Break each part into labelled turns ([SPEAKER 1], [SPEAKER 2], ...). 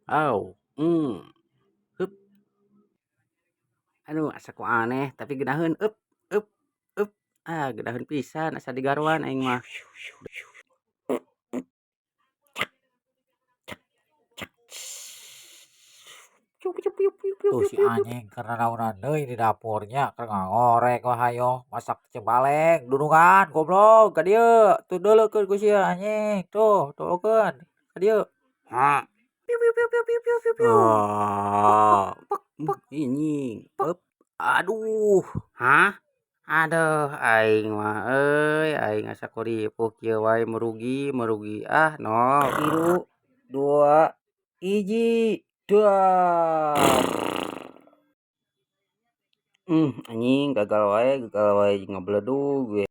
[SPEAKER 1] Aw, hup. Aduh, asa ku aneh tapi geunaheun eup eup eup. Ah, geunaheun pisan asa digaruan aing mah.
[SPEAKER 2] Tuh si anjing keur nanaunan deui di dapurnya keur ngagoreng we hayoh masak cibaleng dunungan goblok ka dieu tuh deuleukeun ku sia anjing tuh dulukeun ka dieu.
[SPEAKER 1] Ha.
[SPEAKER 3] Piu piu piu piu piu piu piu.
[SPEAKER 1] Ah.
[SPEAKER 3] Pek pek.
[SPEAKER 1] Anjing. Eup. Aduh. Hah? Aduh, aing mah euy, aing asa kuripuh kieu wae merugi, merugi. Ah, 0, 3, 2, 1, dah. Anjing gagal wae ngabeledug we.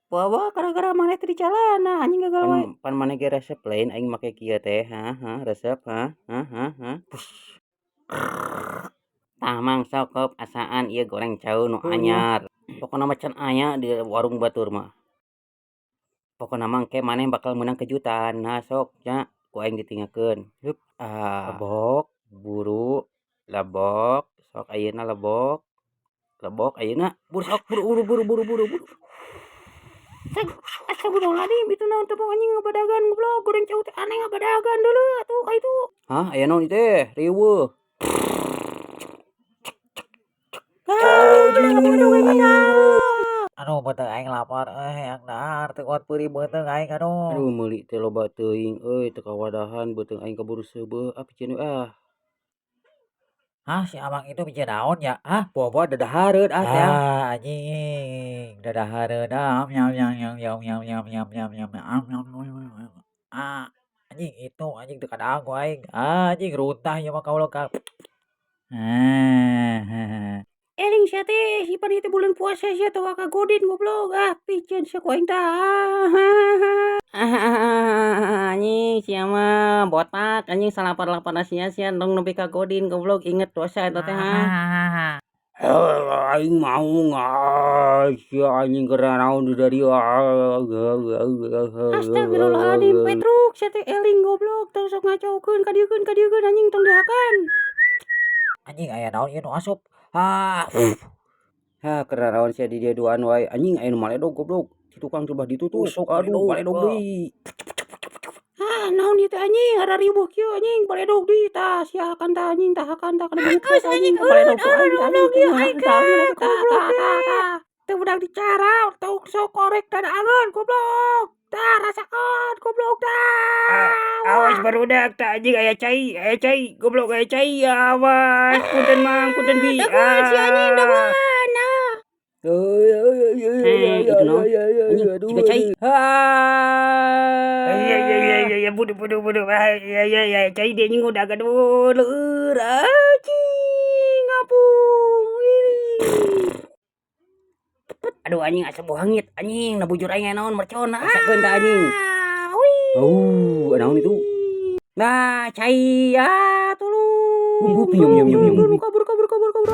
[SPEAKER 1] Bawa gara-gara maneh teu dicalana anjing gagal wae. Pan maneh ge resep lain aing make kieu teh, hah hah resep hah hah hah hah. Tah mang sok asaan ieu goreng cau nu anyar. Pokona mah can aya di warung batur mah. Pokona mah engke maneh bakal meunang kejutan. Nah sok nya ku aing ditinggalkeun. Hup, ah lebok, buru, lebok, sok ayeuna lebok. Lebok ayeuna, buru sok buru buru buru buru buru buru. Astagfirullahaladzim, itu naon teh anjing ngabadagan goblok, goreng cau teh aneh ngabadagan deuleu atuh ka itu. Hah, aya naon ieu teh? Riweuh.
[SPEAKER 2] Aduh beuteung aing lapar euy hayang dahar teu kuat peurih beuteung aing aduh.
[SPEAKER 1] Aduh meuli teh loba teuing euy teu kawadahan beuteung aing kaburu seubeuh ah piceun we ah.
[SPEAKER 2] Hah, si amang itu miceun naon nya? Hah?
[SPEAKER 1] Bobo dadahareun ah teh.
[SPEAKER 2] Ah anjing, dadahareun ah nyam nyam nyam nyam nyam nyam nyam nyam nyam nyam nyam nyam. Ah, anjing itu anjing teu kadaang ku aing. Ah, anjing runtah ieu mah kaula ka. Ah.
[SPEAKER 1] Eling sia teh, si pan ieu teh bulan puasa sia teh waka godin goblok. Ah, piceun sia ku aing tah. Anjing sia mah botak anjing salapar-laparna sia sia tong nepi ka godin goblok inget dosa eta teh ha. Aing mau sia anjing keur naon di dieu. Astagfirullahaladzim, Petruk sia teh eling goblok tong sok ngacaukeun kadieukeun kadieukeun anjing tong dihakan.
[SPEAKER 2] Anjing aya naon ieu nu asup. Ah.
[SPEAKER 1] Ha keur naraon sia di dieu duaan wae anjing aya nu maledog goblok. Si tukang coba ditutup.
[SPEAKER 2] Tusuk
[SPEAKER 1] Aduh,
[SPEAKER 2] baledog
[SPEAKER 1] baledog deui. Ah, naon ieu teh anjing rariweuh kieu anjing baledog deui tah sia hakan tah anjing tah hakan tah kana beungeut anjing baledog ku aing tah anjing tah tah tah tah tah. Teu budak dicara tong sok korek dadaangeun goblok. Tah rasakeun goblok tah. Awas barudak tah anjing aya cai goblok aya cai awas punten mang punten bi.
[SPEAKER 3] Dagoan si anjing dagoan. Ah.
[SPEAKER 1] Eh, itu naon? Anjing jiga cai.
[SPEAKER 3] Iya
[SPEAKER 1] iya iya iya buduh buduh buduh. Iya iya iya cai dia anjing udah gaduh leur anjing ngapung. Aduh anjing asa bau hangit anjing na bujur aing naon mercon. Rasakeun tah anjing. Oh, naon itu? Nah, cai ah tolong. Nyum nyum nyum nyum. Kabur kabur kabur kabur.